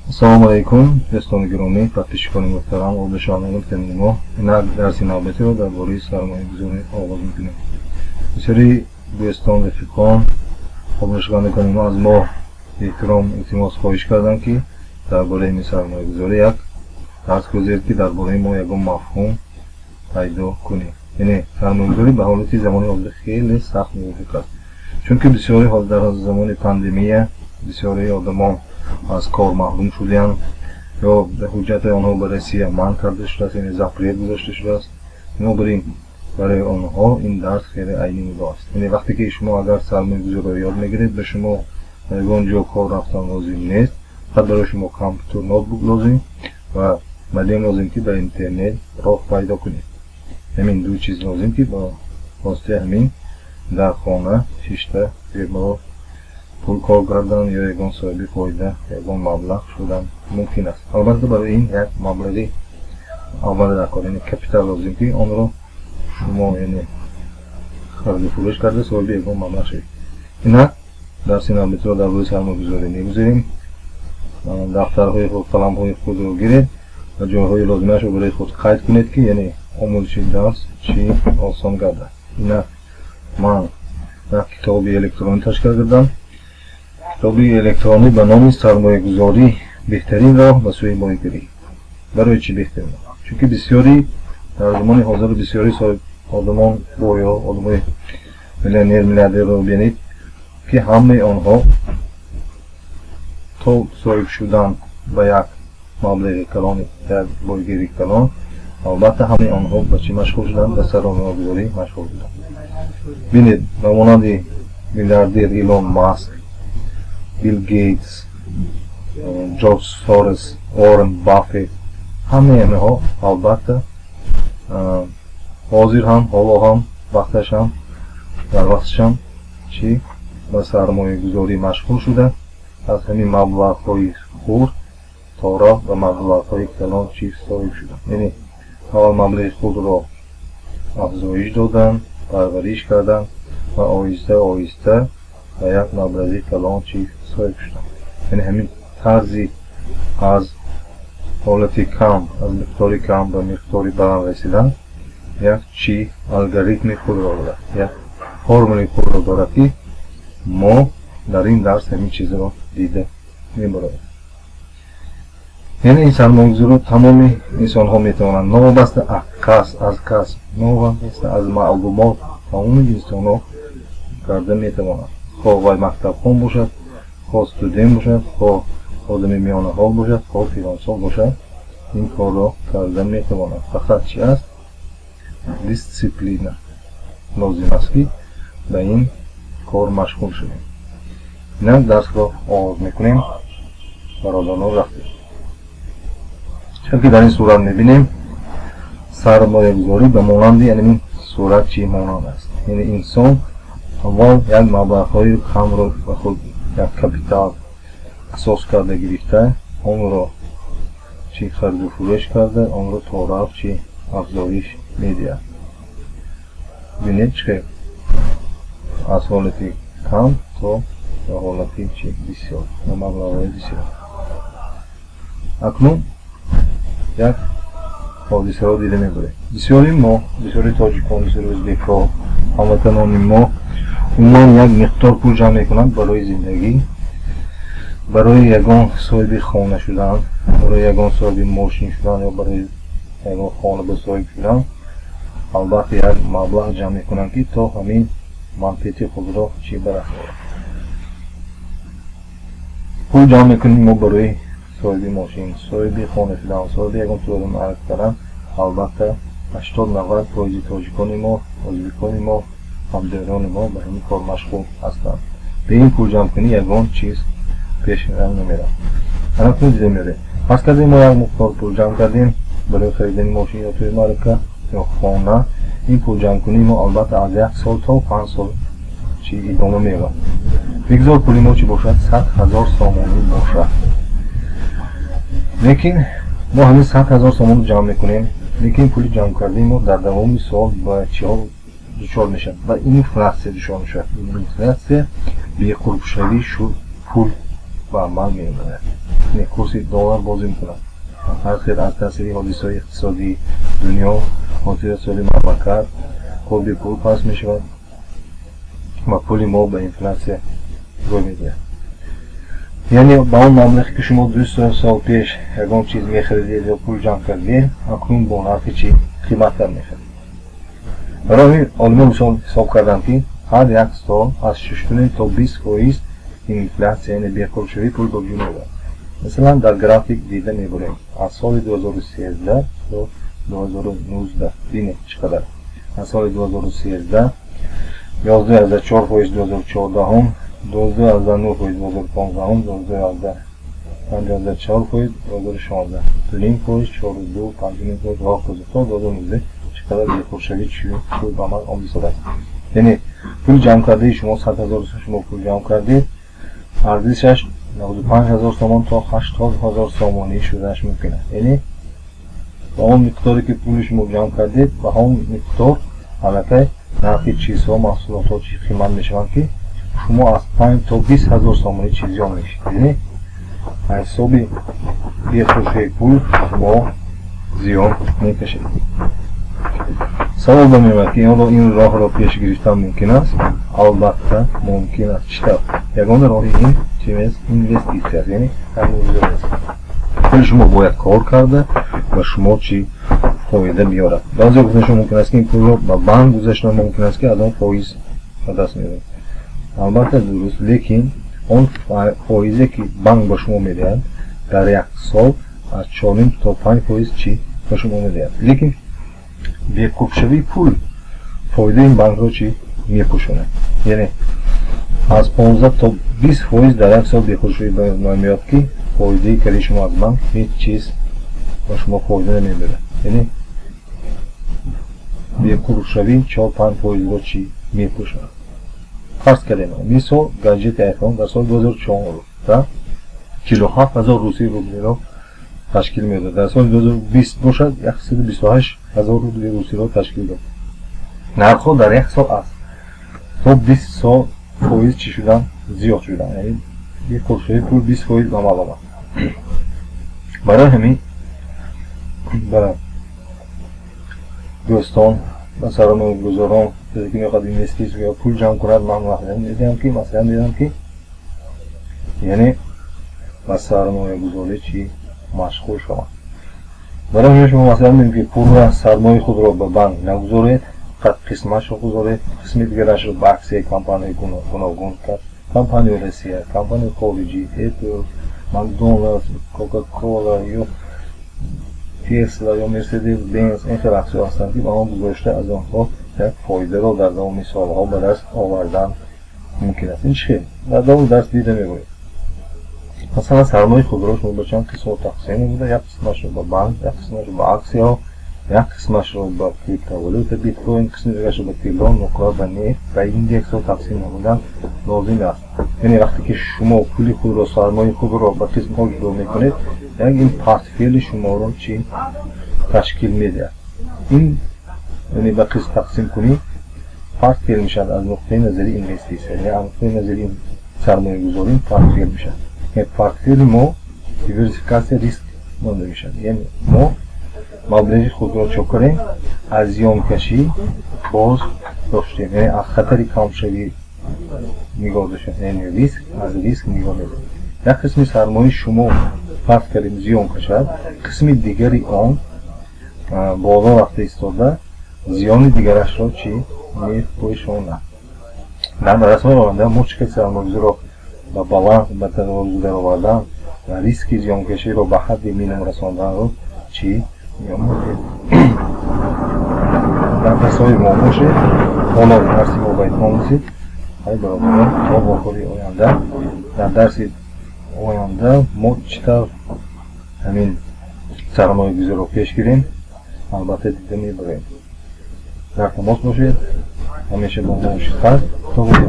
Ассалому алайкум, дӯстони гиромӣ, подписчикони муҳтарам, обунашавандагони канали мо. Инак дарси навбатиро дар бораи сармоягузорӣ оғоз мекунем. Бисёри дӯстон, рафиқон, обунашавандагони мо аз мо эҳтиром, илтимос, хоҳиш карданд, ки дар бораи ин сармоягузорӣ як дарс гузоред, ки дар бораи мо ягон мафҳум пайдо кунем. Яъне сармоягузорӣ ба ҳолати замони ҳозир хеле сахт мувофиқ аст, чунки бисёри дар замони пандемия бисёри одамон аз кор маҳрум шуданд ё ҳуҷҷати онҳо ба Россия манъ карда шудааст, яъне запрет гузошта шудааст. Бинобар ин барои онҳо ин дарс хеле айни муддао аст. Яъне вақте ки шумо агар сармоягузориро ёд мегиред, ба шумо ягон ҷо кор рафтан лозим нест. Фақат барои шумо компютер, ноутбук лозим ва модем лозим, ки ба интернет роҳ пайдо кунед. Ҳамин ду чиз лозим, ки ба воситаи ҳамин дар хона шишта бемалол пул кор кардан ё ягон соҳиби фоида, ягон маблағ шудан мумкин аст. Албатта, барои ин як маблағи аввал дар кор, яъне капитал лозим, ки онро шумо, яъне, хариду фурӯш карда соҳиби ягон маблағ шавед. Инак дарси навбатиро дар бораи сармоягузорӣ мегузорем. Дафтарҳои худ, қаламҳои худро гиред ва ҷойҳои лозимаашро барои худ қайд кунед, ки, яъне, омӯзиши дарс чӣ осон гардад. Инак ман як китоби электронӣ ташкил кардам, китоби электронӣ ба номи «Сармоягузорӣ: беҳтарин роҳ ба сӯи бойгарӣ». Барои чӣ беҳтарин? Чунки бисёри дар замони ҳозир бисёри одамон боё, одамои миллионер, миллиардерро бинед, ки ҳамаи онҳо то соҳиб шудан ба як маблағи калон, як бойгарии калон, албатта, ҳамаи онҳо ба чӣ машғул шуданд? Ба сармоягузорӣ машғул шуданд. Бинед, ба монанди миллиардер Илон Маск, Билл Гейтс, Ҷорҷ Сорос, Уоррен Баффет, ҳамаи инҳо, албатта, ҳозир ҳам, ҳоло ҳам, вақташ ҳам, дар вақташам чӣ ба сармоягузорӣ машғул шуда, аз ҳамин маблағҳои хурд то рафт ба маблағҳои калон чӣ соҳиб шуданд. Яъне аввал маблағи худро афзоиш доданд, парвариш карданд ва оҳиста оҳиста ба як маблағи калон чӣ соҳиб шуданд. Яъне ҳамин тарзи аз ҳолати кам, аз миқдори кам ба миқдори баланд расидан як чӣ алгоритми худро дорад, як формули худро дорад, ки мо дар ин дарс ҳамин чизро дида мебароем. Яъне ин сармоягузориро тамоми инсонҳо метавонанд, новобаста аз касб, новобаста аз маълумот, тамоми инсонҳо карда метавонанд. Хоҳ вай мактабхон бошад, хоҳ студент бошад, хоҳ одами миёнаҳол бошад, хоҳ пиронсол бошад, ин корро карда метавонад. Фақат чи аст? Дисциплина лозим аст, ки ба ин кор машғул шавем. Инак дарсро оғоз мекунем, бародарон, рафтем. Чунки дар ин сурат мебинем, сармоягузорӣ ба монанди ин сурат чӣ монанд аст. Яъне инсон аввал як маблағҳои камро ба худ як капитал асос карда гирифта, онро чӣ хариду фурӯш карда, онро то рафт чӣ афзоиш медиҳад. Бинед, чӣ хел аз ҳолати кам то ба ҳолати чӣ бисёр, ба маблағҳои бисёр. Акнун як ҳодисаро дида мебарем. Бисёри мо, бисёри тоҷикон, бисёри ӯзбекҳо, ҳамватанони мо умуман як миқдор пул ҷамъ мекунанд барои зиндагӣ, барои ягон соҳиби хона шудан, барои ягон соҳиби мошин шудан ё барои ягон хона ба соҳиб шудан. Албатта, як маблағ ҷамъ мекунанд, ки то ҳамин манфиати худро чӣ ба даст орад. Пул ҷамъ мекунем мо барои соҳиби мошин, соҳиби хона шудан, соҳиби ягон тӯри маъриф кардан. Албатта, 80-90 фоизи тоҷикони мо, ӯзбекони мо, ҳамдиёрони мо ба ҳамин кор машғул ҳастанд. Бе ин пул ҷамъкунӣ ягон чиз пеш намерад. Анакнун дида меорем: фарз кардем, мо як миқдор пул ҷамъ кардем барои харидани мошин ё тӯи маърака ё хона. Ин пул ҷамъкунии мо, албатта, аз як сол то 5 сол чӣ идома меёбад. Бигзор пули мо чӣ бошад, 100 000 сомонӣ бошад. Лекин мо ҳамин 100 000 сомонро ҷамъ мекунем, лекин пули ҷамъкардаи мо дар давоми сол ба чиҳо дучор мешавад? Ба инфлятсия дучор мешавад. Инфлятсия беқурбшавии пул. ба амал меомадад. Яъне курси доллар бозӣ мекунад. Ҳар хел аз таъсири ҳодисаҳои иқтисодии дунё, ҳосили иқтисоди мамлакат, қурби пул паст мешавад ва пули мо ба инфлятсия рӯй медиҳад. Яъне ба он маблағе, ки шумо 2 сол пеш ягон чиз мехаридед ё пул ҷамъ кардед, акнун бо нархи чӣ қиматтар мехарид. Барои ҳамин олимон мисол ҳисоб карданд, ки ҳар як сол аз 6,5 то 20% инфлятсия, яъне беқурбшавии пул ба вуҷуд меояд. Масалан, дар график дида мебарем, аз соли 2013 то 2019 бинед, чӣ қадар: аз соли 2013 11,4%, 2014-ум 12,9%, 2015-ум 12,54%, 2016 2,5%, 4,2, 5,5% ва ҳоказо то 2019 чӣ қадар беқурбшавии пул ба амал омад истодааст. Яъне пули ҷамъкардаи шумо, 100 000 шумо пул ҷамъ кардед, арзишаш 95 000 сомон то 80 000 сомонӣ шуданаш мумкин аст. Яъне ба он миқдоре, ки пули шумо ҷамъ кардед, ба ҳамон миқдор аллакай нархи чизҳо, маҳсулотҳо чӣ қимат мешаванд, ки шумо аз 5 то 20 ҳазор сомонӣ чиз зиён мешед. Яъне аз ҳисоби беқурбшавии пул шумо зиён мекашед. Савол ба меояд, ки оно ин роҳро пеш гирифтан мумкин аст? Албатта, мумкин аст. Чӣ тавр? Ягона роҳи ин чиз инвеститсия аст, яъне сармоягузорӣ аст. Пули шумо бояд кор карда ва шумо чӣ фоида биёрад. Баъзеҳо гуфтан, шумо мумкин аст, ки ин пулро ба банк гузаштан мумкин аст, ки аз он фоиз ба даст меоред. Албатта, дуруст, лекин он фоизе, ки банк ба шумо медиҳад, дар як сол аз 4,5 то 5% чӣ ба шумо медиҳад, лекин беқурбшавии пул фоидаи ин банкро чӣ мепӯшонад. Яъне аз 15 то 20% дар як сол беқурбшавӣ ба меояд, ки фоидаи кари шумо аз банк ҳеҷ чиз ба шумо фоида намебарад. Яъне беқурбшавӣ 4-5 фоизро чӣ мепӯшонад. Фарз кардем, мисол, гаджети айфон дар соли 2014 47 000 русии рублиро ташкил медод, дар соли 2020 бошад, 128 000 рубли русиро ташкил дод. Нархҳо дар як сол аз то 20 фоиз чӣ шудан? Зиёд шудан. Яъне беқурбшавии пул 20% ба амал омад. Барои ҳамин ба дӯстон, ба сармоягузорон, касе ки мехоҳад инвеститсия ё пул ҷамъ кунад, ман маслиҳат медиҳам, ки яъне ба сармоягузорӣ чӣ машғул шаванд. Барои ҳамин шумо маслиҳат медиҳем, ки пурра сармояи худро ба банк нагузоред, фақат қисмашро гузоред, қисми дигарашро ба аксияи компанияи гуногун, компанияи Россия, компанияи хориҷӣ, Apple, Макдоналдс, Кока Кола ё Тесла ё Мерседес Бенз, ин хел аксияҳо ҳастанд, ки ба он гузошта, аз онҳо як фоидаро дар давоми солҳо ба даст овардан мумкин аст. Ин чӣ хел? Дар давоми дарс дида мебаред. Масалан, сармояи худро шумо ба чанд қисмҳо тақсим намуда: як қисмашро ба банк, як қисмашро ба аксияҳо, як қисмашро ба криптовалюта, биткоин, қисми дигарашро ба тилло, нуқра, ба нефт, ба индексҳо тақсим намудан лозим аст. Яъне вақте ки шумо пули худро, сармояи худро ба қисмҳо ҷудо мекунед, як ин портфели шуморо чӣ ташкил медиҳад. Ин яъне ба қисм тақсим кунӣ, портфел мешавад. Аз нуқтаи назари инвеститсия, яъне аз нуқтаи назари сармоягузорӣ портфел мешавад. Портфели мо диверсификация риск монда мешавад. Яъне мо маблағи худро чо кардем? Аз зиёнкашӣ боз доштем, яъне аз хатари камшавӣ нигоҳ доштем, яъне риск, аз риск нигоҳ медорем. Як қисми сармояи шумо, фарз кардем, зиён кашад, қисми дигари он боло рафта истода, зиёни дигарашро чӣ мепӯшонад. Дар дарсҳои оянда мо чӣ каси сармоягузориро ба баланс, ба таровозу даровардан ва риски зиёнкаширо ба ҳадди минимум расонданро чӣ меомӯзем. Дар дарсҳои мо бошед. Ҳоло дарси мо ба итмом расид. Ай бародарон, то вохӯрии оянда. Дар дарси оянда мо чӣ тавр ҳамин сармоягузориро пеш гирем, албатта, дида мебарем. Дар тамос бошед, ҳамеша бо мо бошед. Хайр то.